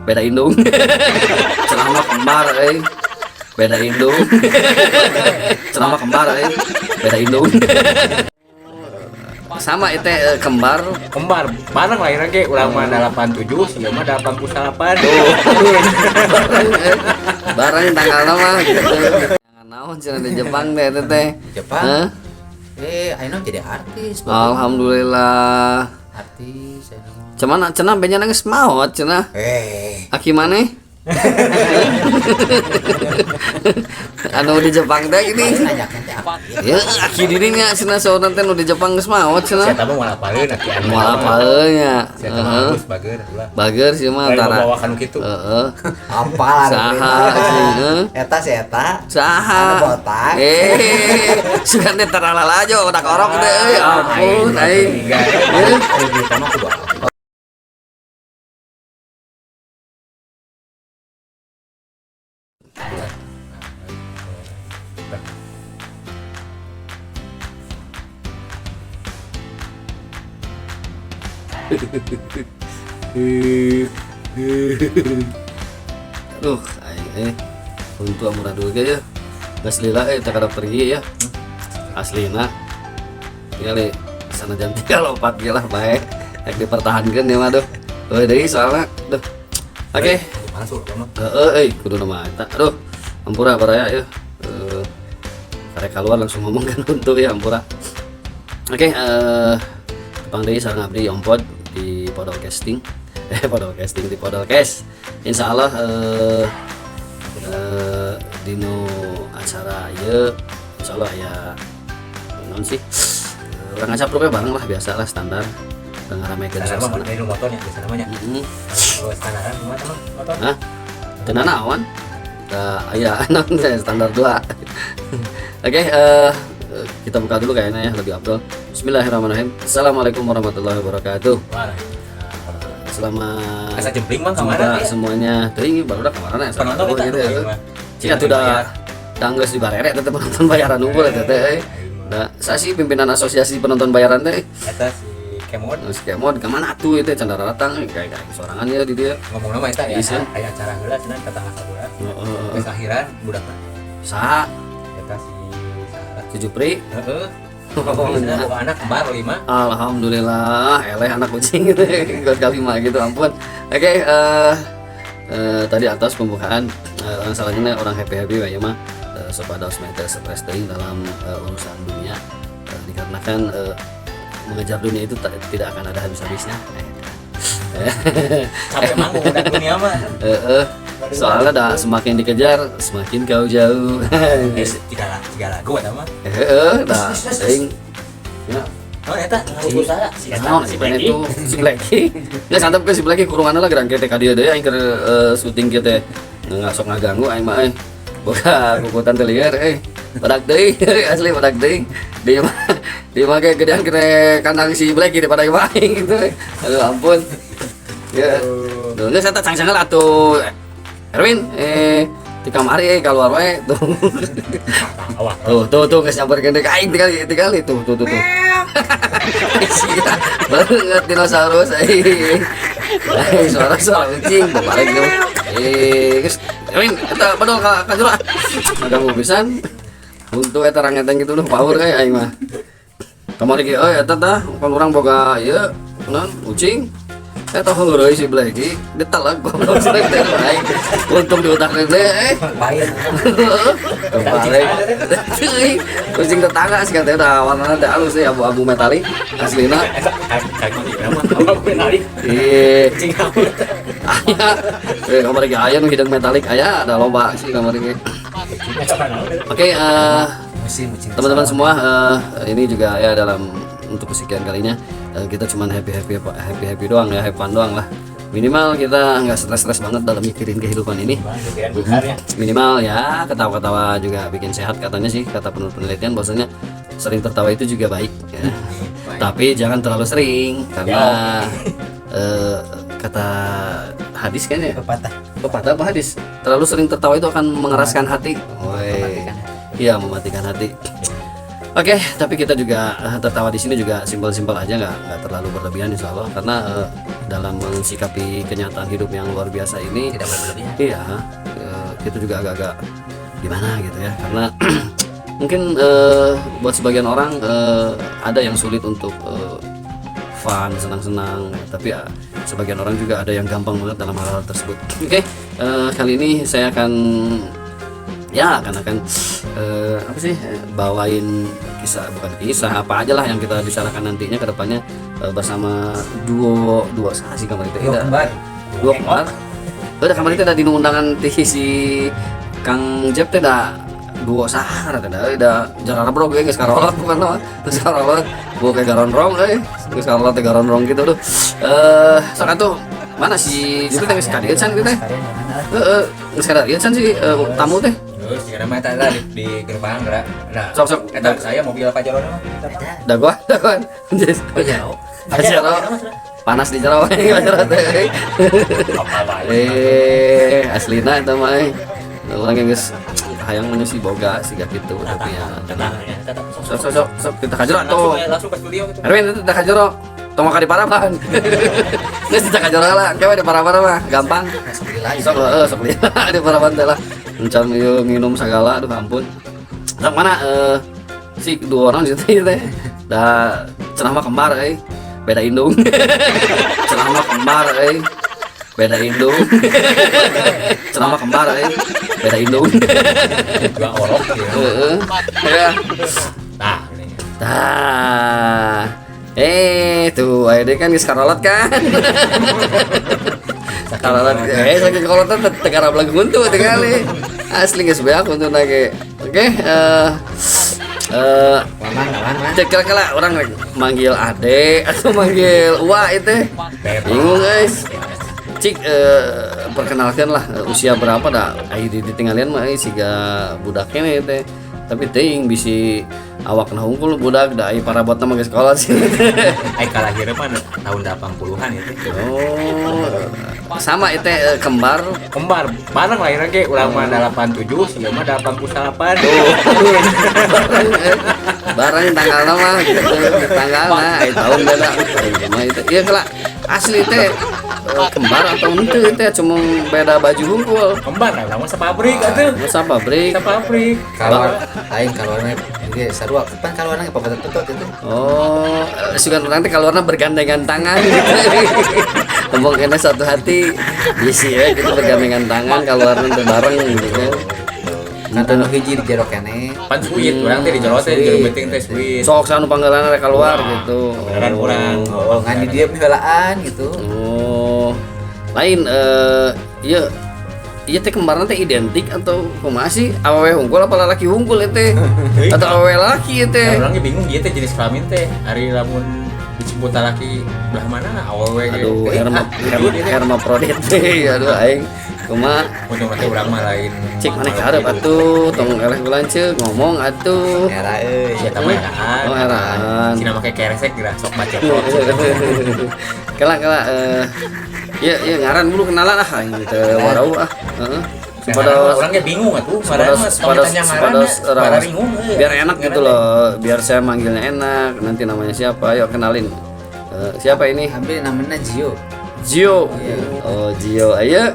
Beda indung. Cenah mah kembar euy. Beda indung. Cenah mah kembar euy. Beda indung. Sama itu kembar. Kembar bareng lahirnya ge urang mah 87, sia mah 88. Tuh. Bareng, bareng tanggalna mah gitu. Naon cenah di Jepang teh teh teh. Jepang? Hah? Ayeuna jadi artis. Bapak. Alhamdulillah. Artis ayeuna mah. Cuman cenah benya geus maot cenah. Aki maneh? Anu di Jepang teh gini. Nanyakeun teh apa? Ya, aki dirinya cenah saurna teh nu di Jepang geus maot cenah. Sia mah moal apaleun aki anu. Moal apaleun nya. Sia mah Heeh. halus bager ulah. Bager sih mah Lain tara. bawa kanu kitu. Heeh. Apal Saha sih, heuh. Eta si eta. Saha? Anu botak. Sugan teh taralalajo otak orok teh euy. Ampun aing. Eh, Ari berita mah kudu apa? Aduh, aing untuk amuradul ge ya. Geus lila teu kada pergi ya. Aslina. Tinggal sana jam 3 lompat ge lah bae. Rek dipertahankeun ya mah duh. Euy deui soalna duh. Oke. Masuk mah. Heeh euy kudu nama eta. Aduh, ampura baraya ya. Karek keluar langsung ngomong kan untuk ya ampura. Oke, tepang deui sareng abdi Ompod di podcasting. Podcasting di podcast. Insyaallah dino acara ieu insyaallah ya naon sih? Urang ngacapruk we bareng lah biasa lah standar. Ngaramekeun Standar mah suasana. dari motornya biasa namanya. Heeh. Kalau standaran kumaha teman motor? Hah? Teu nanaon? Da aya naon teh standar 2. Oke, kita buka dulu kayaknya ya lebih afdol. Bismillahirrahmanirrahim. Assalamualaikum warahmatullahi wabarakatuh. Waalaikumsalam. Selamat Asa jempling mah jumpa kamana ya? semuanya. Teuing baru udah kemana ya? Penonton kita gitu ya. aduh, mah. Cika tuh udah tangges di barere tetep penonton bayaran unggul eta teh. Euy. Nah, saya sih pimpinan asosiasi penonton bayaran teh. Eta si Kemod Terus Kemod ka mana tuh itu can datang kayak kayak sorangan ya di dia. ngomong nama eta ya. Bisa. Aya acara heula cenah ka tanggal 11. Heeh. Geus akhiran budakna. Saha? Eta si saha? Si Jupri. Heeh. Oh, Cenah boga anak kembar 5. Alhamdulillah, eleh anak kucing gitu, got kalima gitu, ampun. Oke, tadi atas pembukaan, selanjutnya orang happy happy ya mah, supados meh teu stres teuing dalam urusan dunia, dikarenakan mengejar dunia itu tidak akan ada habis-habisnya. Capek manggung udah dunia mah. Soalnya dah semakin dikejar, semakin kau jauh. Tiga lagu eta mah. Heeh, dah teuing. Ya. Oh, eta ngaruh usaha si eta Naon si si Blacky. itu si Blacky. Ya santap ke si Blacky kurunganna lah gerang teh ka dieu deui aing keur syuting kieu teh. Nggak sok ngaganggu aing mah euy. Boga kukutan teh lieur euy. Badak deui asli badak deui. Di mah ge gedean kene kandang si Blacky daripada aing mah aing gitu. Aduh ampun. Ya. Duh, geus eta cang-cangel atuh. Erwin, di kamari keluar wae tuh. Awak. Tuh, tuh, tuh, geus nyamperkeun deui ka aing tinggali tuh, tuh, tuh, tuh. Sia, banget dinosaurus euy. Suara-suara kucing balik tuh. Geus Erwin, eta bedol ka jero. Ngaganggu pisan. Untuk eta rangeteng kitu duh power euy aing mah. Kamari ge euy eta tah pan urang boga ieu naon kucing. Eta heureuy si Blacky, diteleg goblok si Blacky teh aing. Untung di otak teh Baik. Kebalik. Kucing tetangga sih katanya udah warnanya teh halus sih abu-abu metalik aslina. Eta cari mah ieu mah abu metalik. Iya. Kucing abu. Aya. Kamari ge aya nu hideung metalik aya ada loba sih kamari ge. Oke, teman-teman semua, ini juga ya dalam untuk kesekian kalinya, kita cuman happy-happy apa, happy-happy doang ya, have fun doang lah. Minimal kita nggak stres-stres banget dalam mikirin kehidupan ini. Minimal ya ketawa-ketawa juga bikin sehat katanya sih, kata penelitian bahwasanya sering tertawa itu juga baik ya. Tapi jangan terlalu sering karena kata hadis kayaknya ya? Pepatah. Pepatah apa hadis? Terlalu sering tertawa itu akan mengeraskan hati. Woi. Iya, mematikan hati. Oke, tapi kita juga tertawa di sini juga simpel-simpel aja, nggak terlalu berlebihan insya Allah, karena dalam mensikapi kenyataan hidup yang luar biasa ini Tidak berlebihan. Iya, kita juga agak-agak gimana gitu ya, karena mungkin buat sebagian orang ada yang sulit untuk fun, senang-senang, tapi ya, sebagian orang juga ada yang gampang banget dalam hal-hal tersebut. Oke, kali ini saya akan ya akan apa sih, bawain kisah, bukan kisah, apa aja lah yang kita bicarakan nantinya ke depannya bersama duo duo sah sih kamar itu. Dua kembar. Dua kembar. Udah kamar itu ada di undangan ti si Kang Jep teh da duo sah teh da da jarang bro geus karolot bukan mah terus karolot gua kayak garondrong euy, geus karolot teh garondrong gitu tuh. Sok atuh, mana si itu teh geus ka dieu can gitu teh? Heeh, geus ka dieu can si tamu teh? Terus sekarang mah eta di gerbang gerak. Nah, Sok sok. Eta saya mobil Pajero mah. Dagoan dagoan. Oh jauh. Pajero. Panas di jero Pajero teh. Aslina eta mah euy. Urang yang geus hayang menyusi boga siga kitu, tapi ya sok sok sok sok kita ka jero atuh. Langsung ke studio gitu. Erwin itu kita ka jero. Tong ka di paraban. Geus kita ka jero lah, kewe di paraban mah gampang. Sok lila. Sok heeh, sok lila di paraban teh lah. Encan ieu nginum segala, aduh ampun. Sok mana si dua orang di situ teh. Da cenah mah kembar euy. Beda indung. Cenah mah kembar euy. Beda indung. Cenah mah kembar euy. Beda indung. Dua orok gitu. Heeh. Ya. Nah, ini. Tah. Tuh aya deui kan geus karolot kan. Karolot saking kolotna teu karablag huntu tingali. Asli geus beak huntuna ge. Oke, Waman, waman, waman. Cek kira-kira orang rek manggil ade atau manggil uwa itu bingung guys. Cik, perkenalkan lah, usia berapa dah ai ditinggalian mah euy siga budaknya nih teh, tapi teuing bisi awakna hungkul budak da ai parabotna mah geus sekolah sih. Ai kalahirna mah tahun 80-an itu. Oh, sama itu kembar. Kembar, bareng lahirna ge urang mah 87, sia mah 88. Bareng, bareng tanggalna mah gitu, tanggalna ai tahun beda. Mah itu ieu kela asli teh kembar atau henteu teh, cuma beda baju hungkul? Kembar lah, urang mah sapabrik atuh. Masa pabrik? Sapabrik. Keluar lain keluarnya ini sarua kan, keluarnya papat itu. Oh, sugan urang teh keluarna bergandengan tangan gitu. Ngomong kena satu hati, bisi ya gitu bergandengan tangan keluarna teh bareng gitu kan. Kan anu hiji di jero keneh. Pan suit urang teh di jero teh, di jero beuting teh suit. Sok sanu panggeulana rek keluar gitu. Beneran urang. Oh, ngan di dia heulaan gitu. Oh. Lain ieu ieu teh kembarna teh identik atau kumaha sih? Awewe hungkul apa lalaki hungkul ieu teh? Atau awewe lalaki ieu teh? Ya, urang ge bingung ieu teh jenis kelamin teh. Ari lamun disebut lalaki belah mana awewe ge. Aduh, Ah, herma jujur ieu teh. Hermaprodit teh. Aduh aing kumaha? Untung teh urang mah lain. Cik maneh karep atuh, tong eleh lanceuk ngomong atuh. Era euy. Sia mah eraan. Oh, eraan. Cina make keresek geura sok baca. Kela kela ya ya ngaran dulu kenalan ah, aing teu warau ah. Heeh. Supados urang ge bingung atuh, ngaran mah tong ditanya ngaran, supados bingung euy. Biar enak gitu loh, biar saya manggilnya enak. Nanti namanya siapa? Ayo kenalin. Siapa ini? Ambil namanya Gio. Gio. Oh, Gio. Ayo.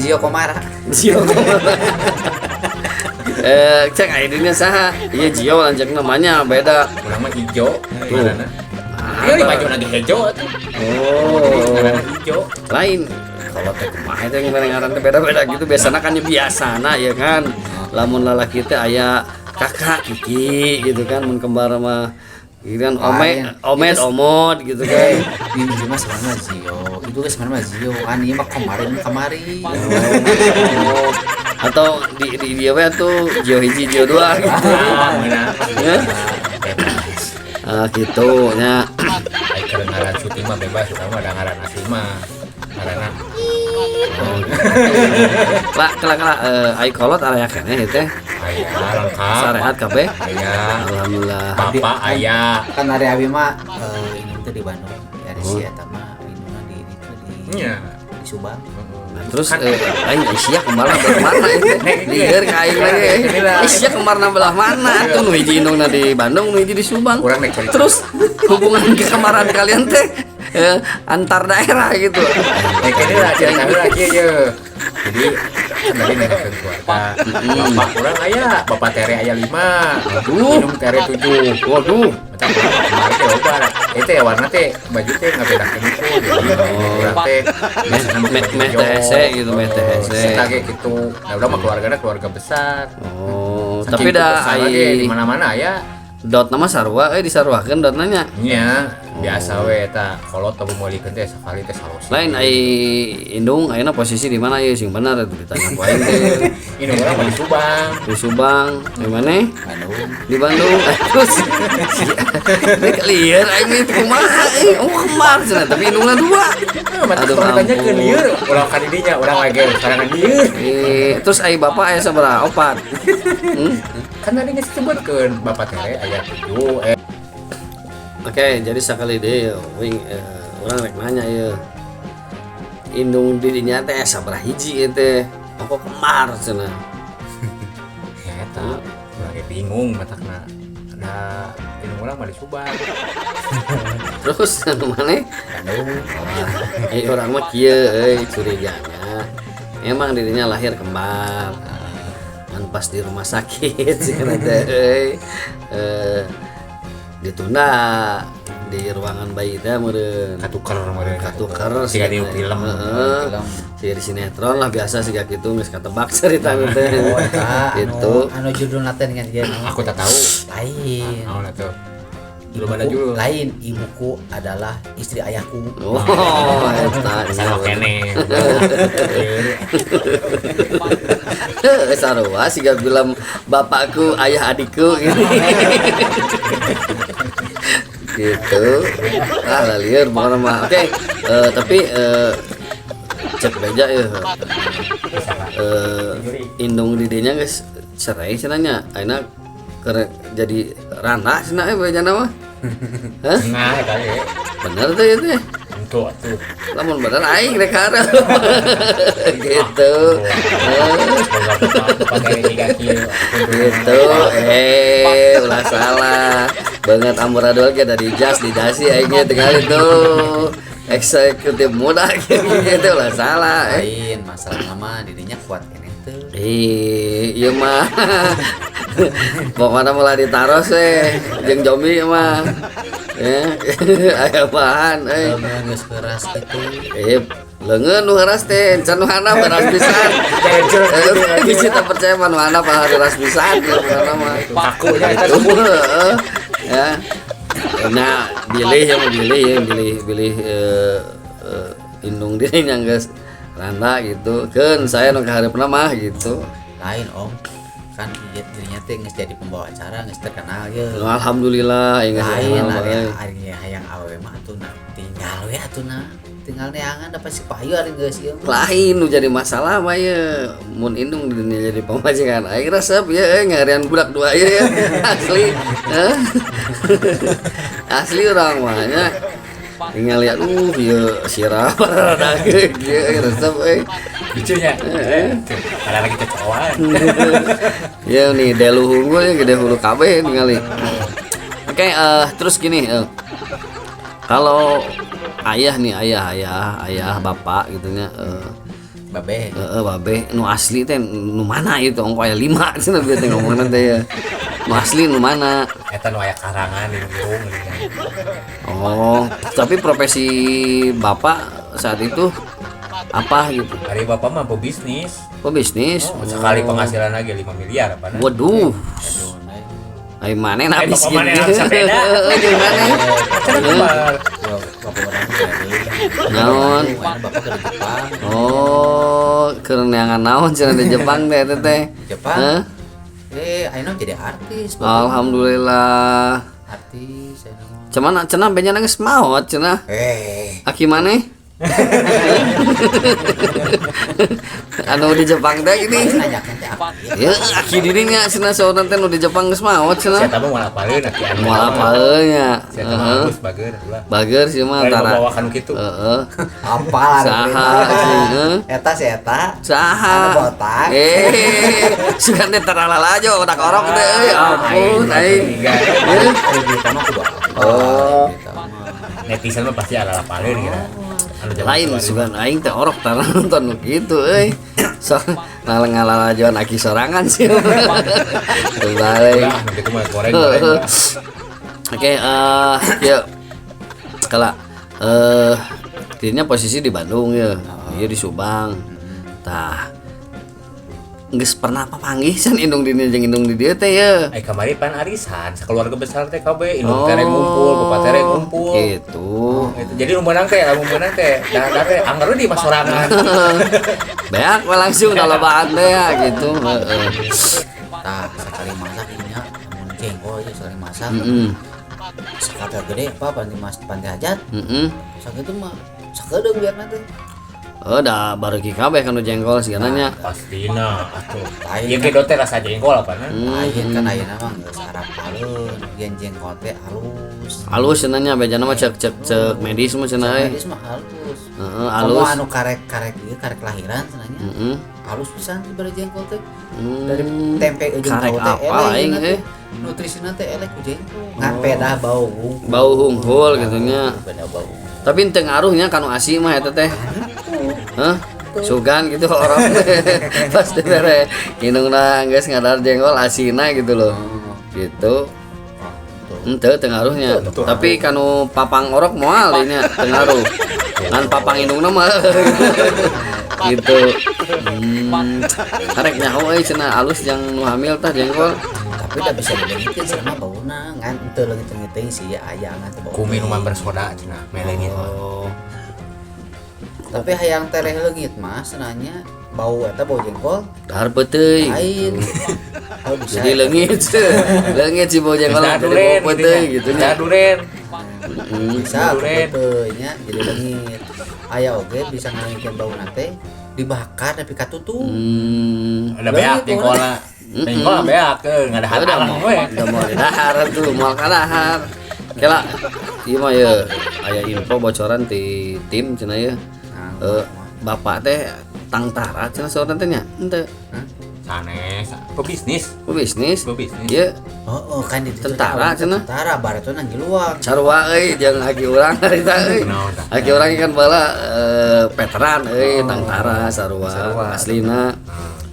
Gio Komara. Gio. Cek ID-nya saha? Iya Gio lanjut namanya beda. Urang mah ijo ngaranna. Iya di baju lagi hejo atuh. Oh. Ngaranna ijo. Lain kalau teh kumaha teh ngaran teh beda-beda gitu biasana kan ya, biasana ya kan. Lamun lalaki teh aya kakak Kiki gitu kan, mun kembar mah gitu kan ome Lain. omed omod gitu kan. Ini mah sebenarnya Zio. Itu kan sebenarnya Zio. Kan ini mah kemarin kemari. Oh. Atau di dia we tuh Gio hiji Gio dua gitu. Ah, meunang. Ya. Bebas. Ah, gitu nya. Ai keur ngaran syuting mah bebas, urang mah ada ngaran asli mah. Ngaranna Lah, kela kela ai kolot aya keneh ieu teh. aya lengkap. Sarehat kabeh. Aya. Alhamdulillah. Bapak aya. Kan hari abi mah ini tuh di Bandung. Di si eta mah indungna di itu di Nya. di Subang. Nah, terus aing sia kembar belah mana itu? Lieur ka aing lagi. Sia kembarna belah mana? Tuh nu hiji indungna di Bandung, nu hiji di Subang. Urang nek cerita. Terus hubungan kekembaran kalian teh antar daerah gitu. Nek ini lah cerita heula kieu ye. Jadi kan tadi nanyakeun keluarga. Bapak urang aya, bapak tere aya 5. Aduh. Indung tere 7. Waduh. Mata urang kemarin teh loba. Itu ya warna teh baju teh ngabedakeun itu. Jadi urang teh biasana make Meh baju meh hijau. teh hese gitu, meh teh hese. Eta ge kitu. Nah, urang mah keluargana keluarga besar. Oh, Saking tapi dah besar ge di ai mana-mana aya. Dot nama sarua euy, disaruakeun dot nanya. Nya, biasa we eta kolot teu meulikeun teh sakali teh salosi. Lain ai indung ayeuna posisi di mana ieu sing bener itu ditanya ku aing teh. Indung urang mah di Subang. Di Subang, di mana? Bandung. Di Bandung. Terus rek lieur aing itu kumaha euy? Oh, kembar cenah, tapi indungna dua. Mata Aduh, kalau ditanya ke ampun. lieur, ulah ka didinya, urang lagi sorangan lieur. Terus ai bapak aya sabaraha? Opat. Hmm? Kan tadi geus disebutkeun bapak tere aya 7 Oke, jadi sekali deh wing urang rek nanya ieu. Indung di dinya teh sabaraha hiji ieu teh? Pokok kembar cenah. Ya eta, urang ge bingung matakna. Da indung urang mah di Subang. Terus anu maneh? Bandung. Wah, urang mah kieu euy curigana. Emang dirinya lahir kembar. Kan pas di rumah sakit cenah teh euy. Ditunda di ruangan bayi teh meureun. Katuker meureun. Katuker. Siga di film. Heeh. Film. Siga di sinetron lah biasa siga kitu geus katebak cerita teh. Oh, eta Gitu. anu anu judulna teh dengan dia Aku tak tahu. Lain. Naon atuh? Belum ada Ibuku- judul. Lain, ibuku adalah istri ayahku. Oh, eta. Salah kene. Heuh, sarua siga film bapakku ayah adikku gitu. Gitu. Ah, lah lieur pokoknya mah. Oke, tapi cek beja ya. Indung didinya geus cerai cenah nya. Ayeuna keur jadi randa cenah bejana mah. Hah? Nah, eta ge. Bener tuh itu. Untuk atuh. Lamun bener aing rek hareup. Gitu. Bapak tere jiga kieu. Gitu, ulah salah. Banget amburadul ge dari jas di dasi aingnya tinggal itu. Eksekutif muda gitu ulah salah. Lain masalah nama dirinya kuat keneh teu. Ih, ieu mah. Pokoknya malah ditaros we jeung zombie mah. Ya, aya bahan euy. Leungeun geus keras kitu. Leungeun nu keras teh, can nu handap keras pisan. Bisi teu percaya mah nu handap keras pisan pokokna mah. Kaku nya eta. Itu, heeh. Ya. Nah, bilih ya mau bilih ya, bilih bilih indung dirinya geus randa gitu. Keun saya nu kahareupna mah gitu. Lain om, kan ieu dirinya teh geus jadi pembawa acara geus terkenal ye. Alhamdulillah aing geus Lain terkenal, ari euy. ari hayang awewe mah atuh na tinggal we atuh na. Tinggal neangan da pasti payu ari geus ieu mah. Lain nu jadi masalah mah ye. Mun indung di dunia jadi pamajikan aing resep ye euy ngarian budak dua ye ya. Asli. Heh. Asli urang mah nya. Tinggal lihat ieu sirah rada kieu resep euy. Lucunya. Ada lagi cocokan. Ya nih delu unggul ya gede hulu kabeh ningali. Oke, terus gini, kalau ayah nih, ayah ayah ayah bapak gitunya, Babe. Babe nu asli teh nu mana itu ongko aya 5 cenah bieu teh ngomongna teh ya. Nu asli nu mana? Eta nu aya karangan di gunung. Oh, tapi profesi bapak saat itu apa gitu? Hari bapak mah pebisnis. Pebisnis. Oh, sekali penghasilan lagi 5 miliar apa? Waduh. Aduh, Ai maneh Ai, habis bapak maneh habis sepeda. Heeh, jeung maneh. Cenah kabar. Yo, bapak urang jadi. Naon? Bapak ke Jepang. Oh, keur neangan naon cenah di Jepang teh eta teh. Jepang? Hah? Ayeuna jadi artis. Bapak. Alhamdulillah. Artis ayeuna mah. Cuman cenah benyana geus maot cenah. Aki maneh? Anu di Jepang teh gini. Nanyakeun teh aki. Ya, aki dirinya cenah saurna teh nu di Jepang geus maot cenah. Siapa mah moal apaleun aki anu. Moal apaleun nya. Siapa mah Heeh. halus bager ulah. Bager sih mah Lain tara. bawa kanu kitu. Heeh. Apal anu Saha berita. sih, Eta si eta. Saha? Anu botak. Sugan teh teralalajo otak orok teh euy. Ampun aing. Ari berita mah kudu apal. Oh. Berita mah. Netizen mah pasti ala apaleun kira. Anu zaman Lain kamari. sugan aing teh orok tara nonton nu kitu euy. So ngalalajoan aki sorangan sih. Terbalik. Ulah, nu kitu mah goreng-goreng. Lah. Oke, ya. Kala dirinya posisi di Bandung ya. Iya di Subang. Tah. Geus pernah papanggih san indung di jeung indung di dieu teh ya. Ai kamari pan arisan sakeluarga besar teh kabeh, indung tereng ngumpul, bapak tereng ngumpul. Gitu. Gitu. Jadi nu meunang teh, lamun meunang teh, dah teh anggar di mah sorangan. Beak we langsung da lobaan teh ya gitu. Heeh. Tah sekali masak nya mun jengkol ieu sekali masak. Heeh. Sakata gede apa panti mas panti hajat. Heeh. Sakitu mah sakedeung biar nanti. Oh, da bareuki kabeh kanu jengkol sigana nya. Pastina atuh. Lain Ieu ge dote rasa jengkol apa na? Lain kan ayeuna mah geus arapaleun, yen jengkol teh halus. Halus cenah nya bejana mah cek cek cek medis mah cenah euy. Medis mah halus. Heeh, Komo halus. anu karek-karek ieu karek lahiran cenah nya. Heeh. Halus pisan teh bari jengkol teh. Hmm. Dari tempe ujung Karek tahu teh apa eleh aing ieuna euy. teh. Nutrisina teh eleh ku jengkol. Ngan pedah bau hungkul. Bau hungkul gitu nya. Beda bau. Tapi teu ngaruhnya kanu asi mah eta teh. Hah? Sugan gitu orang pasti bere indungna geus ngadar jengkol asina gitu loh. Gitu. Henteu teu ngaruhnya. Tapi kanu papang orok moal deui nya teu ngaruh. Ngan papang indungna mah gitu. Karek nyaho euy cenah alus jang nu hamil tah jengkol. Tapi dah bisa dileungitkeun cenah mah bauna ngan teu leungit-leungit teuing sih ya aya ngan teu bau. Ku minuman bersoda cenah melengit mah. Oh. Tapi hayang tereh leungit mah cenahnya bau eta bau jengkol Dahar peuteuy. lain. Oh, bisa. Jadi leungit. Leungit si bau jengkol Dahar jadi duren bau peuteuy gitu nya. Dahar duren. Bisa Duren. nya jadi leungit. Aya oge bisa ngaleungitkeun bauna teh dibakar tapi katutup. Ada beak jengkolna. Jengkol beak euy ngadahar Udah alang mau, we. udah mau didahar tuh, mau kadahar. Kela, ieu mah ye aya info bocoran ti tim cenah ye. Bapak teh tangtara cenah saurna teh nya. Henteu. Sanes, pebisnis. Pebisnis. Pebisnis. Ieu Oh, oh kan di ditu teh Tentara, awalnya cenah. Tentara baratna ngiluang. Sarua euy jeung aki urang harita euy. Kunaon tah? Aki urang kan bala veteran euy tangtara sarua aslina.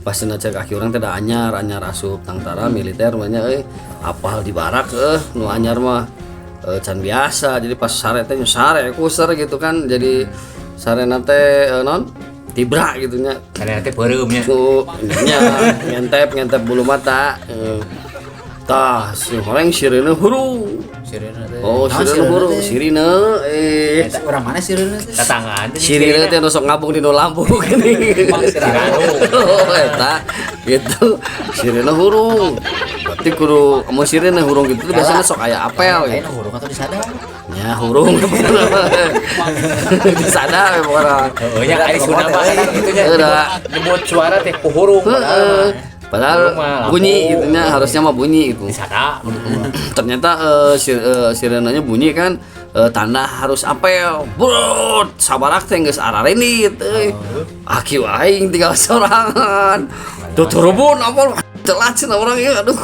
Pas cenah cek aki urang teh da anyar, anyar asup tangtara militer mah nya euy. Apal di barak nu anyar mah can biasa. Jadi pas sare teh sare kuser gitu kan. Jadi sarena teh non tibra gitu nya. Sarena teh peureum nya. Ku nya ngentep ngentep bulu mata. Tah si horeng sirene hurung. Sirene teh. Oh, Naon sirene hurung, teh? sirene Eta urang mana sirene teh? Tetanggaan teh sirene teh nu sok ngabung di nu lampu gini. Oh, eta gitu. Sirene hurung. Berarti kudu amun sirene hurung gitu tuh biasanya sok aya apel Lain gitu. hurung atau disadar. Ya hurung. Disadar we pokona. Heeh nya ari Sunda mah kan kitu nya. Udah. Nyebut suara teh ku hurung Heeh. Padahal Hurung mah lampu. bunyi gitu nya harusnya mah bunyi gitu. Disada. Ternyata sirenanya bunyi kan tanda harus apel. Brut, sabarak teh geus ararenit euy. Aki aing tinggal sorangan. Tuh turubun apel telat cenah urang ieu aduh.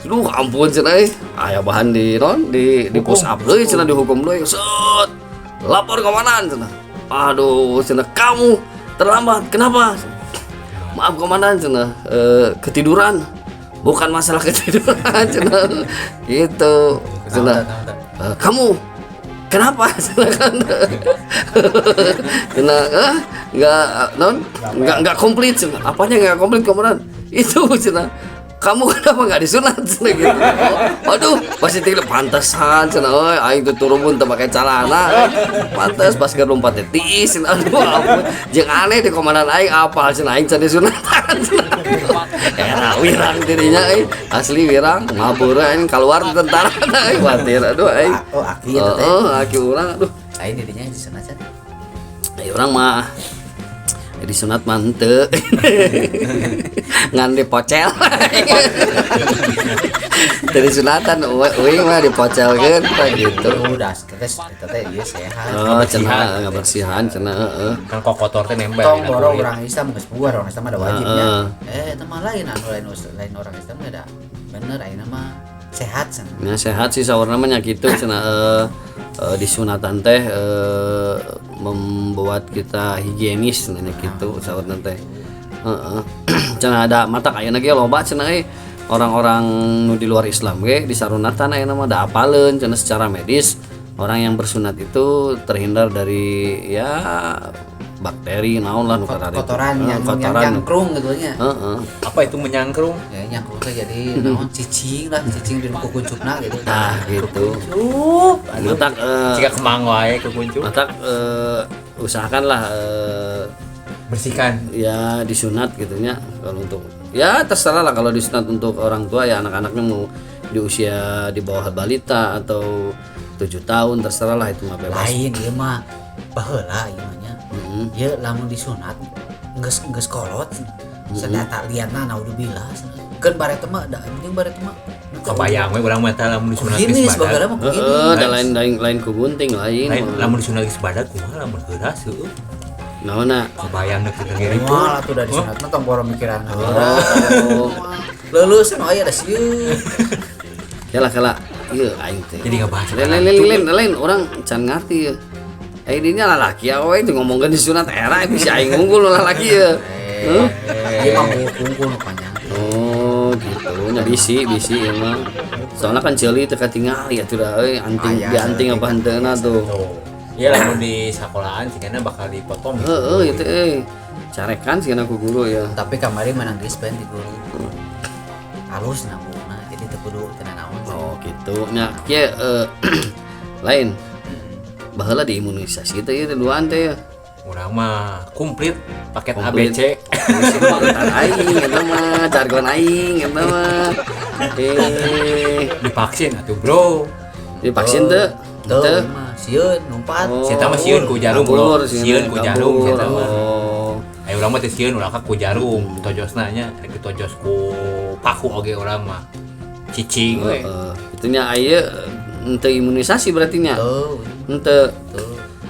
Aduh ampun cenah euy. Aya bahan di non di push up deui cenah dihukum deui. Set. Lapor komandan cenah. Aduh cenah kamu terlambat. Kenapa? Maaf komandan cenah, ketiduran. Bukan masalah ketiduran cenah. Gitu. Cenah. Kamu kenapa cenah kan? Cenah, enggak non enggak komplit cenah. Apanya enggak komplit komandan? Itu cenah. Kamu kenapa nggak disunat cenah gitu. Oh, aduh, pasti tinggal pantesan cenah euy aing teh turun teu make calana. Pantes pas keur lompat teh tiis cenah. Aduh, ampun. Jeung aneh di komandan aing apal cenah aing can disunatan cenah. Era wirang dirinya euy, asli wirang mabur aing keluar di tentara euy khawatir aduh aing. Oh, aki eta teh. Heeh, aki urang aduh. Lain dirinya disunat cenah. Urang mah disunat mah henteu. Ngan dipocel. Dari sunatan uing mah dipocelkeun tah gitu. Udah, kita kita teh ieu sehat. Oh, cenah ngabersihan cenah heeh. Kan kok kotor teh nempel. Tong dina boro kulit. orang Islam geus buar, orang Islam ada wajibnya. Heeh. Eh, eta mah lain anu lain lain orang Islam ada. Bener ayeuna mah sehat cenah. Ya sehat sih saurna mah nya kitu cenah disunatan teh membuat kita higienis cenah nya kitu saurna teh. Heeh. Cenah ada mata ayeuna ge loba cenah euy orang-orang nu di luar Islam ge disarunatan ayeuna mah da apaleun cenah secara medis orang yang bersunat itu terhindar dari ya bakteri naon lah nu kararitu. Kotoran Heeh, yang kotoran. nyangkrung gitu nya. Heeh. Apa itu menyangkrung? Ya nyangkrung teh jadi naon cicing lah, cicing di kukuncupna gitu. Nah, gitu. Cup. Matak Jika kemang wae kekuncup. matak usahakanlah Bersihkan. ya disunat gitunya kalau untuk ya terserah lah kalau disunat untuk orang tua ya anak-anaknya mau di usia di bawah balita atau 7 tahun terserah lah itu mah bebas. Lain ieu mah baheula ieu mah nya. Heeh. Ieu lamun disunat geus geus kolot. Sadata liatna naudzubillah. Keun bareto mah da jeung bareto mah. Kebayang we urang mah teh lamun disunat Gini geus baheula badag. mah begini. Heeh, da lain lain lain ku gunting lain. Lain lamun disunat geus badag kumaha lamun heuras heueuh. Naonna? Kebayang deuk ngeri. Moal atuh da disunat mah tong boro mikiran heula. Oh, Leuleus aya da sieun. kela kela ieu aing teh. Jadi ngebahas Lain lain lain lain lain orang can ngarti ya. Eh dinya lalaki ya we itu ngomongkeun disunat era bisa aing unggul lalaki ya. Heuh. Ieu mah kungkul nu panjang. Oh gitu nya bisi bisi emang. Soalnya kan ceuli teu katingali atuh da euy anting Aya, di anting apa henteuna tuh. Tuh. Iya lamun di sekolahan sigana bakal dipotong gitu. Heeh itu euy. Carekan sih ku guru ya. Tapi kamari menang dispen di guru. Halus nabungna jadi teu kudu teu naon. Oh gitu nya kieu lain. Baheula diimunisasi teh ieu duaan teh ya. Urang mah komplit paket Komplit. ABC. Mantan aing eta mah, jargon aing eta mah. Eh, Divaksin atuh, Bro. divaksin teu? Teu Teu. mah sieun numpat. Oh. Si eta mah sieun ku jarum, Kabur, bro. Sieun ku jarum kabur. si eta mah. Oh. Ayo urang mah teh sieun urang ka ku jarum, tojosna nya, rek tojos ku paku oge urang mah. Cicing we. Heeh. Itunya aya henteu imunisasi berarti nya. Teu. Henteu. Teu.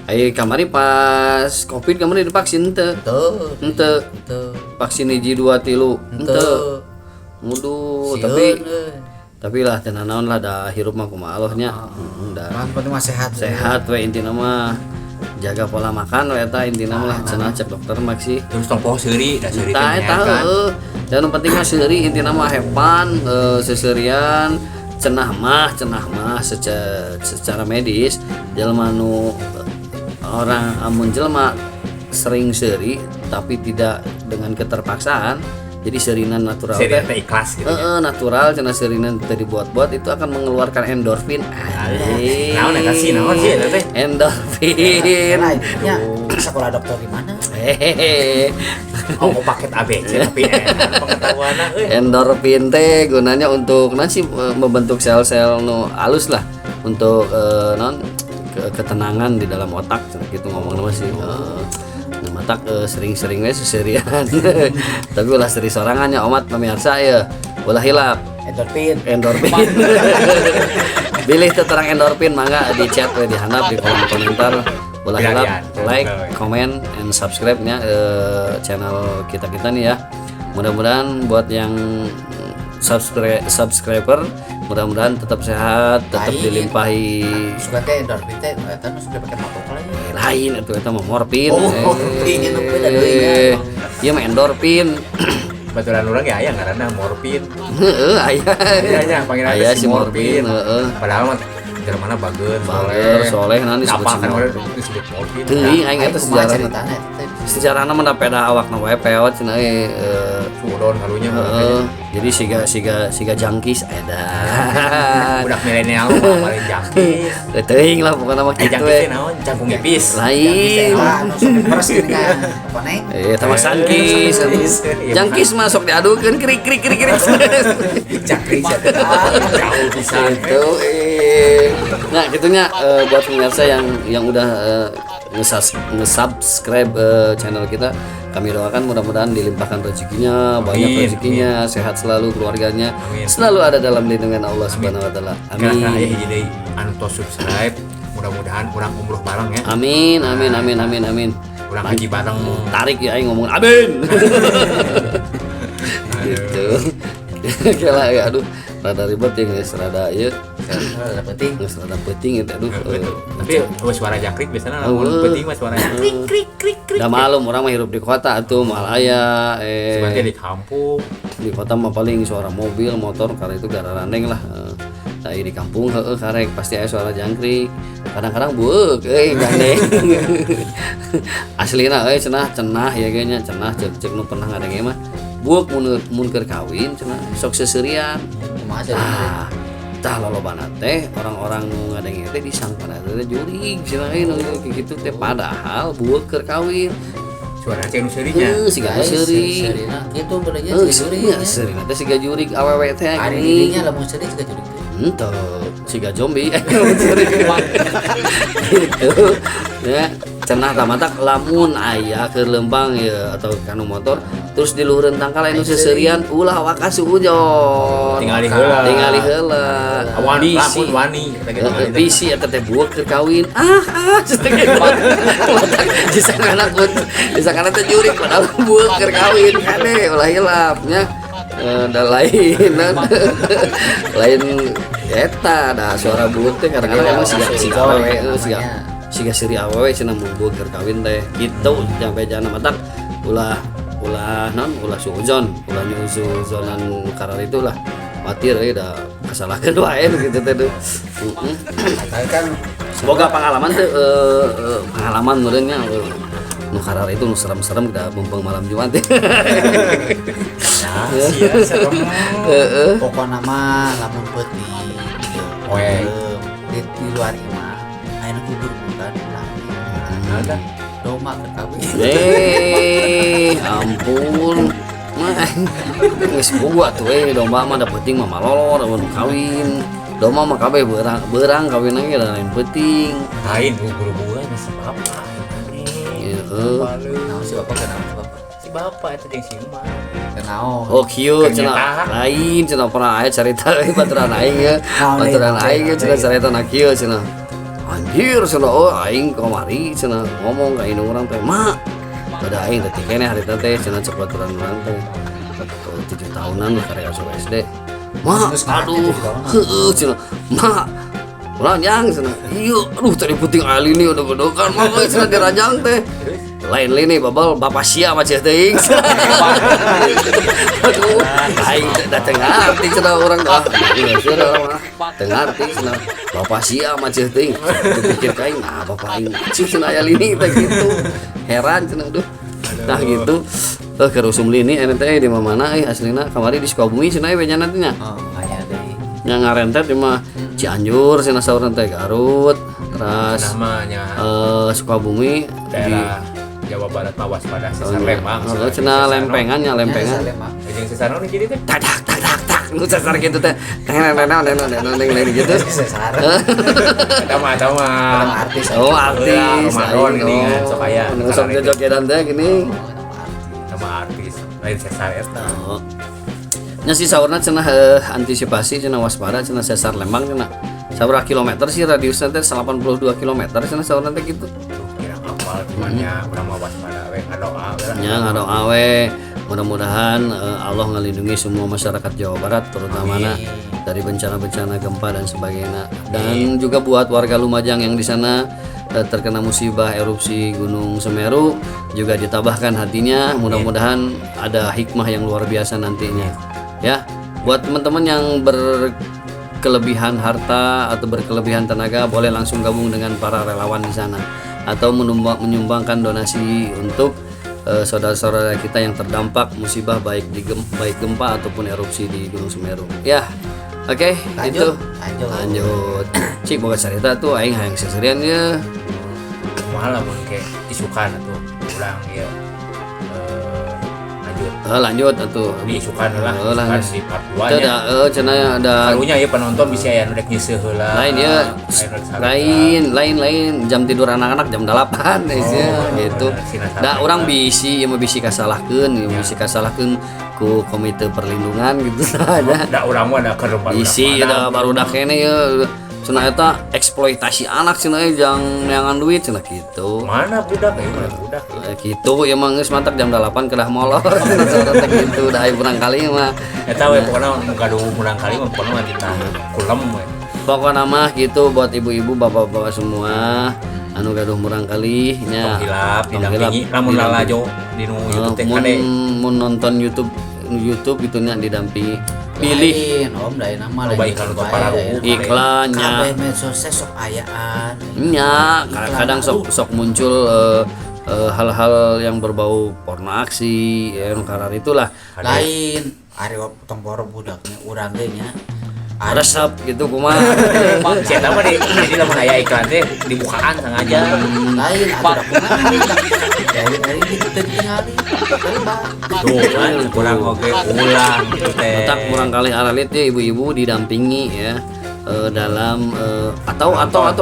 Aya kamari pas Covid kamari divaksin henteu. Teu. Henteu. Teu. Vaksin hiji dua tilu henteu. Teu. Muduh, Sieun, tapi euy. tapi lah teu naon lah da hirup mah kumaha Allah nya. Heeh, da Yang penting mah sehat. sehat we intina mah jaga pola makan we eta intina mah lah cenah cek dokter mah sih. Terus tong poho seuri, da seuri teh Tah eta menyehatkan. heueuh. Dan nu penting mah seuri intina mah hepan seserian cenah mah secara medis jelema nu orang amun jelema sering seuri tapi tidak dengan keterpaksaan jadi seurinan natural Seuri teh teh ikhlas gitu ya. heeh, natural cenah seurinan teu dibuat-buat itu akan mengeluarkan endorfin. Anjing. Naon eta sih, naon sih eta teh? Endorfin. Lain nya sekolah dokter di mana? Hehehe. Oh, kok paket ABC tapi enak pengetahuanna euy. Endorfin teh gunanya untuk nanti membentuk sel-sel nu halus lah untuk non ketenangan di dalam otak gitu ngomong nama sih. Nah, matak sering-sering we seserian. Tapi ulah seri sorangan ya omat pemirsa ya. Ulah hilap Endorfin. endorfin. Bilih teu terang endorfin mangga di chat we di handap di kolom komentar. Ulah hilap Bilarian. like, comment, and subscribe nya channel kita-kita nih ya. Mudah-mudahan buat yang subscriber mudah-mudahan tetap sehat, tetap Lain. dilimpahi Suka teh endorfin teh nu eta nu suka pakai mabok lagi. Lain itu eta mah morfin. Oh, morfin, itu beda deui nya. Ieu mah endorfin. Baturan urang ya aya ngaranna morfin. Heeh, aya. Iya nya panggilan Aya teh si morfin, heeh. Padahal mah jelema bager, Bager, soleh, nah disebut Apa si kan morfin. orang disebut morfin. Teuing aing eta kumaha sejarahna. ceritana eta teh? Sejarahna mah da peda awakna wae peot cenah euy. Sudon kalunya mah Heeh, jadi siga siga siga jangkis edan. budak milenial mah paling jangkis. Teuing lah pokokna mah Eh kitu jangkis we. teh naon? Jangkung ipis. Lain. Ah, nu sok peres gini kan. Apa neng? Eh, tambah sangkis. Iya, Jangkis masuk diadukeun krik krik krik krik. Jangkis jauh pisan. Gitu eh. Nah, gitunya buat pemirsa yang udah nge-subscribe channel kita. Kami doakan mudah-mudahan dilimpahkan rezekinya, banyak rezekinya, sehat selalu keluarganya, Amin. Selalu ada dalam lindungan Allah Subhanahu wa taala. Kira aya Amin. Hiji deui anu tos subscribe, mudah-mudahan urang umroh bareng ya. Amin, amin, amin, amin, amin. Urang haji bareng. Tarik ya aing ngomong amin. Gitu. Kela ya, aduh, rada ribet ya guys, rada ieu kan. Rada penting. Geus rada peuting itu, aduh. Tapi oh, suara jangkrik biasanya lamun peuting mah suaranya krik krik krik krik. Da malum urang mah hirup di kota atuh, moal aya Seperti di kampung. Di kota mah paling suara mobil, motor karena itu gararandeng lah. Nah, di kampung heeh karek pasti aya suara jangkrik. Kadang-kadang bueuk euy gandeng. Aslina euy cenah cenah ya ge nya cenah ceuk ceuk nu pernah ngadenge mah. Bueuk mun mun keur kawin cenah sok seuseurian. Kumaha sih? Tah, tah lolobana teh orang-orang nu ngadenge teh disangkana teh jurig cenah euy nu kayak gitu teh, padahal bueuk keur kawin. Suara cek nu seurinya. Heuh, siga nu seuri. Seurina kitu benernya Heuh, si jurig. nya seurina teh siga jurig awewe teh Ari gini. Didinya lamun seuri juga jurig teh. Henteu, siga zombie gitu. Ya, cenah tah matak lamun aya keur leumpang ya atau kanu motor terus di luhureun tangkal anu seuseurian, ulah waka suujon. Tingali heula. Tingali heula. Awan Bisi. lamun wani eta ge tingali teh. Bisi eta teh bueuk keur kawin. Ah ah cenah gitu. Matak disangkana disangkana teh jurig padahal bueuk keur kawin, kade ulah hilap nya. Eh, da lain lain eta da suara bueuk teh kadang-kadang emang siga siga awewe siga siga seuri awewe cenah mun bueuk keur kawin teh gitu, sampai jangan matak ulah ulah non ulah suuzon, ulah nyusuzonan karar itu lah, khawatir euy da kasalahkeun wae nu kitu teh duh. Tapi kan Semoga pengalaman tuh pengalaman meureun nya nu karar itu nu serem-serem da mumpung malam Jumat teh. Nah, sia serem. Pokokna mah lamun peuting gitu. Poe. Di luar imah aya nu gugur-guguran ulah. Nah, dah. Domba keur kawin. Eh, ampun. Mah geus boga atuh domba mah, da peuting mah malolor mun kawin. Domba mah kabeh beurang beurang kawin ge da lain peuting. Lain gugur-guguran si bapak. Heeh. Naon si bapak, kenal si bapak? Si bapak itu jeung si emak. Kenal. Oh kieu cenah, Kenyataan. Lain cenah pernah aya carita euy baturan aing ya. Naon deui, Baturan naon aing deui, ya cenah naon deui. Carita na kieu cenah. Anjir cenah, oh aing kamari cenah ngomong ka indung urang teh, "Mak, pada aing teh keneh harita teh," cenah cek baturan urang teh. 7 tahunan lah karek asup SD. "Mak, Geus ngarti aduh, 7 tahunan. Heueuh," cenah. "Mak, ulah yang," cenah. "Iya, aduh tadi peuting lini udah gedokan mak euy," cenah diranjang teh. "Lain lini babal bapak sia mah ceh teuing." Aduh, aing teh da teu ngarti cenah urang, ah, iya cenah urang mah. Teu ngarti cenah. "Bapak sia mah ceh teuing." Dipikir ka aing, nah bapak aing cih cenah aya lini teh gitu. Heran cenah aduh. Nah gitu. Eh keur usum lini ene teh di mana euy aslina kamari di Sukabumi cenah we nya nantinya. Oh, aya deui. Nya ngarentet di mah Cianjur cenah saurna teh, Garut, terus Namanya Sukabumi di daerah Jawa Barat mah waspada sesar Lembang. Oh, cenah lempengan nya, lempengan. Ya, Lembang. Jeung sesar naon jadi teh? Tak tak tak tak tak nu sesar gitu teh. Teng teng teng teng teng teng teng gitu. Sesar. Eta mah. Artis. Oh, artis. Ramadan gini kan, sok aya. Nu sok jojogedan teh gini. Oh, eta mah artis. Sama artis. Lain sesar eta. Oh. Nya sih saurna cenah antisipasi cenah, waspada cenah sesar Lembang cenah. Sabaraha kilometer sih radiusnya teh, 82 kilometer cenah saurna teh gitu. Tuh, kira apal cuman nya urang mah waspada we, ngadoa we lah. Ya ngadoa we mudah-mudahan Allah ngelindungi semua masyarakat Jawa Barat terutama na dari bencana-bencana gempa dan sebagainya. Dan juga buat warga Lumajang yang di sana terkena musibah erupsi Gunung Semeru juga ditabahkan hatinya, mudah-mudahan ada hikmah yang luar biasa nantinya. Ya, buat teman-teman yang berkelebihan harta atau berkelebihan tenaga boleh langsung gabung dengan para relawan di sana atau menyumbangkan donasi untuk saudara-saudara kita yang terdampak musibah baik baik gempa ataupun erupsi di Gunung Semeru. Ya, oke, Lanjut. itu. Lanjut. Lanjut. Cik boga cerita tuh aing hayang seserian ya. Kumaha lamun ke isukan atuh urang ieu lanjut. Lanjut atuh. Diisukan lah, Heeh, lah, isukan geus. di part 2 Teu nya. da euy cenah ada Karunya ya penonton bisa aya nu rek nyeuseuh heula. Lain ya, Aya nu rek sarekan. Lain lain lain jam tidur anak-anak jam 8 ya, Oh, gitu. bener, sina Da sampai. orang bisi ieu mah bisi kasalahkeun, ieu bisi kasalahkeun ku komite perlindungan gitu saja. Da urang mah da keur barudak Bisi mana. da barudak keneh ya cenah eta eksploitasi anak cenah euy jang neangan duit cenah gitu. Mana budak ya, mana budak. Gitu ya mah geus mantak jam 8 kedah molor cenah saurang teh gitu da aya murangkalih mah. Eta we pokona nu gaduh murangkalih mah pokona mah kita kulem we. Pokoknya mah gitu buat ibu-ibu, bapak-bapak semua anu gaduh murangkalih nya. Tong hilap Tong hilap, didampingi lamun didampingi. lalajo dinu YouTube teh Mun kade. Mun nonton YouTube YouTube gitu nya didampingi. Pilih Lain, om lain nama Loba lain iklan YouTube untuk para bae. ruhu. Iklannya. Kabeh medsos teh sok ayaan. Nya, kadang sok sok muncul hal-hal yang berbau porno aksi ya nu karar itulah. Lain ari tong boro budaknya urang ge nya. Ari Resep gitu kumaha. Si eta mah di jadi lamun aya iklan teh dibukaan sengaja. Lain atuh da kumaha. Dari ari gitu teu ditingali. Lebar. Tuh kan kurang oge ulang gitu teh. Otak murangkalih aralit ya ibu-ibu didampingi ya dalam atau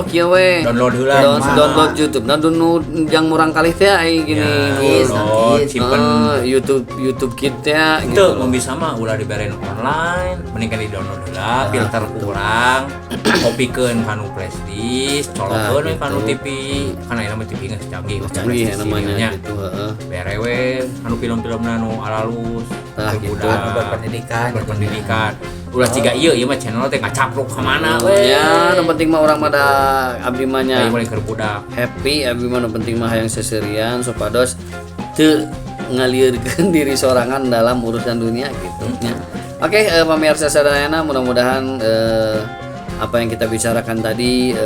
kieu we. Download heula. Download YouTube. Nah, nu jang murangkalih teh ai gini. Ya, download, simpen. YouTube YouTube Kids teh Itu gitu. mau bisa mah ulah diberen online, mending kan di download heula, filter kurang, kopikeun kanu flash disk, colokeun we kanu gitu. TV. Kan ayeuna mah TV geus canggih, Canggih ya flash disk namanya nya. gitu, heeh. Bere we anu film-filmna nu alalus, Tah, keur gitu. budak. Berpendidikan. Berpendidikan. Ulah ciga ieu ieu mah channel teh ngacapruk ka mana we. Ya, nu penting mah urang mah da abdi mah nya Ayo mulai keur budak. Happy abdi mah, nu penting mah hayang seserian supados teu ngalieurkeun diri sorangan dalam urusan dunia gitu nya. Oke, pemirsa sadayana, mudah-mudahan apa yang kita bicarakan tadi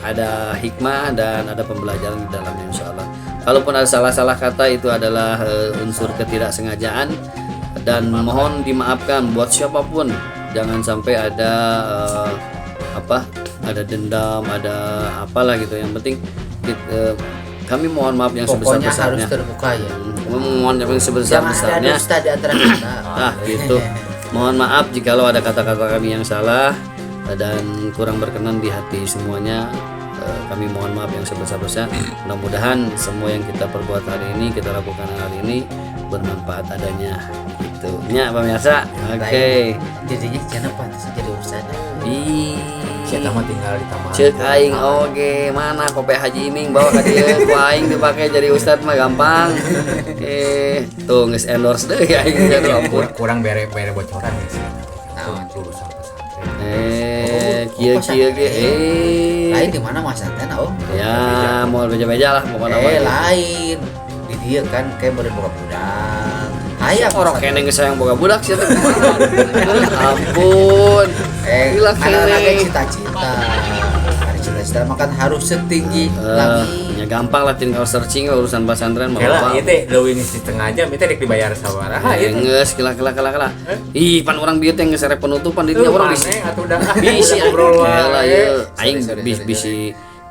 ada hikmah dan ada pembelajaran di dalamnya insyaallah. Kalaupun ada salah-salah kata itu adalah unsur ketidaksengajaan dan mohon dimaafkan buat siapapun. Jangan sampai ada apa? Ada dendam, ada apalah gitu. Yang penting kami mohon maaf yang Pokoknya harus sebesar-besarnya. terbuka ya. Kami mohon yang Jangan ada sebesar-besarnya. dusta di antara kita. Ah, gitu. Mohon maaf jikalau ada kata-kata kami yang salah dan kurang berkenan di hati semuanya. Kami mohon maaf yang sebesar-besarnya. Mudah-mudahan semua yang kita perbuat hari ini, kita lakukan hari ini bermanfaat adanya. Gitu. Nya pemirsa. Oke. Jadinya jangan pantas jadi ustad. Ih. Si eta mah tinggal ditambah. Cek aing oge mana kope Haji Iming bawa ka dieu ku aing dipake jadi ustad mah gampang. Tuh geus endorse deui aing aduh ampun. Kurang, kurang bere bere bocoran ya sih. Naon jurusan pesantren. Kieu kieu ge Lain di mana Mas Anten, om? Ya, mau beja-beja lah pokoknya Eh, mah. lain. Di dia kan kayak baru boga budak. Aya Orang keneh geus sayang boga budak sih teh. Ampun. Eh, Gila anak-anaknya keneh. cita-cita. Hari cita-cita makan harus setinggi langit. Ya gampang lah tinggal searching urusan pesantren mah. Kela loba. ieu teh leuwih setengah jam ieu teh rek dibayar sabaraha ieu teh. Geus kela kela kela kela. Ih, pan urang bieu teh geus rek penutupan di dinya urang bisa. Maneh atuh dah Bisi ngobrol wae. wae. Aing Sorry, sorry, sorry, bisi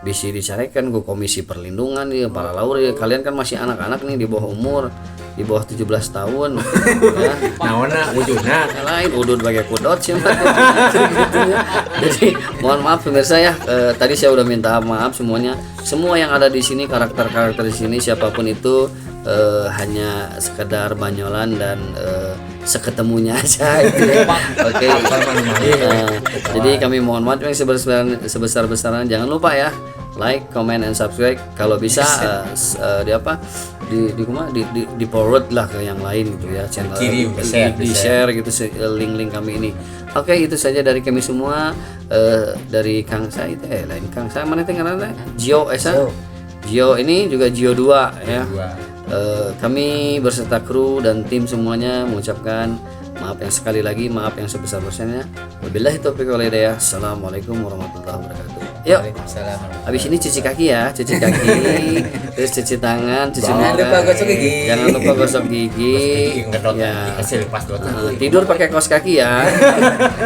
bisi dicarekan ku komisi perlindungan ya para laur ya. Kalian kan masih anak-anak nih di bawah umur, di bawah 17 tahun ya. Naonna wujudna? Yang lain udud bagai kudot sih mah. Gitu ya. Jadi mohon maaf pemirsa ya, tadi saya udah minta maaf semuanya. Semua yang ada di sini, karakter-karakter di sini siapapun itu hanya sekedar banyolan dan seketemunya aja gitu ya. Oke. Jadi kami mohon maaf yang sebesar-besarnya. Jangan lupa ya like, comment, and subscribe. Kalau bisa di apa? Di kuma di forward lah ke yang lain gitu ya channel Dikirim, di, di-share, di share gitu link-link kami ini. Oke, itu saja dari kami semua, dari Kang Said lain Kang Said mana teh ngaranna? Gio Esa. Gio. Gio ini juga Gio 2 ya. Dua. Kami berserta kru dan tim semuanya mengucapkan maaf yang sekali lagi, maaf yang sebesar-besarnya. Wabillahi taufiq wal hidayah. Assalamualaikum warahmatullahi wabarakatuh. Yuk, Waalaikumsalam. habis ini cuci kaki ya, cuci kaki, terus cuci tangan, cuci Jangan muka. lupa gosok gigi. Jangan lupa gosok gigi. Gigi ngedot Ya. dikasih lepas dot. Tidur pakai kaos kaki ya.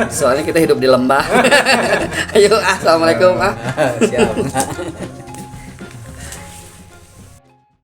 Soalnya kita hidup di lembah. Ayo, assalamualaikum. Ah. Siap.